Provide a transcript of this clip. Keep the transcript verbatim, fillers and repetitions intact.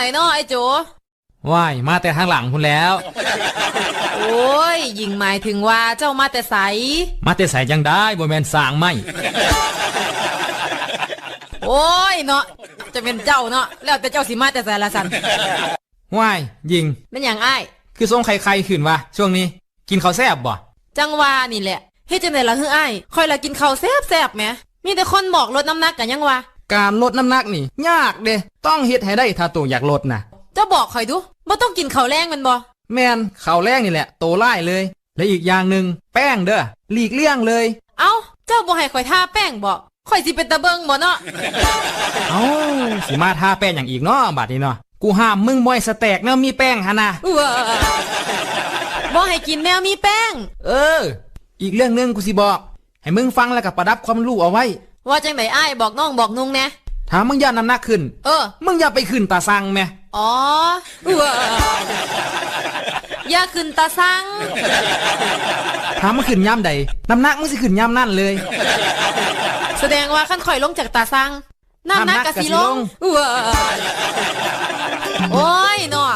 ไอ้น้อไอ้โจ ว้าย มาแต่ทางหลังพุ้นแหล้ว โอ้ย หญิงหมายถึงว่าเจ้ามาแต่ไส มาแต่ไสจั่งใด๋ บ่แม่นสร้างไม้ โอ้ยเนาะ จะเป็นเจ้าเนาะ แล้วแต่เจ้าสิมาแต่ไสล่ะซั่น ว้าย หญิง แม่นหยังอ้าย คือทรงไข่ๆขึ้นวะ ช่วงนี้ กินข้าวแซ่บบ่ จั่งว่านี่แหละ เฮ็ดจั่งใด๋ล่ะหื้ออ้าย ข้อยละกินข้าวแซ่บๆแหม มีแต่คนบอกลดน้ำหนักกะยังว่า การลดน้ำหนักนี่ยากเด้ ต้องเฮ็ดให้ได้ถ้าโตอยากลดน่ะ เจ้าบอกข้อยดู บ่ต้องกินข้าวแลงแม่นบ่ แม่น ข้าวแลงนี่แหละ โตร้ายเลย และอีกอย่างหนึ่ง แป้งเด้อ หลีกเลี่ยงเลย เอ้า เจ้าบ่ให้ข้อยทาแป้งบ่ ข้อยสิเป็นตาเบิ่งบ่เนาะ เอ้า สิมาทาแป้งหยังอีกเนาะ บัดนี้เนาะ กูห้ามมึงบ่ให้สแต็กแนวมีแป้งหั่นน่ะ เว้อ บ่ให้กินแนวมีแป้ง เออ อีกเรื่องหนึ่งกูสิบอก ให้มึงฟังแล้วก็ประดับความรู้เอาไว้ ว่าจั่งใด๋อ้าย บอกน้องบอกนุ่งแหน่ ถ้ามึงย้านน้ำหนักขึ้น เออ มึงอย่าไปขึ้นตาซังแหม อ๋อ เว้อ อย่าขึ้นตาซัง ถ้ามึงขึ้นยามใด๋ น้ำหนักมึงสิขึ้นยามนั้นเลย แสดงว่าคันข้อยลงจากตาซัง น้ำหนักกะสิลง น้ำหนักกะสิลง เว้อ โอ้ยเนาะ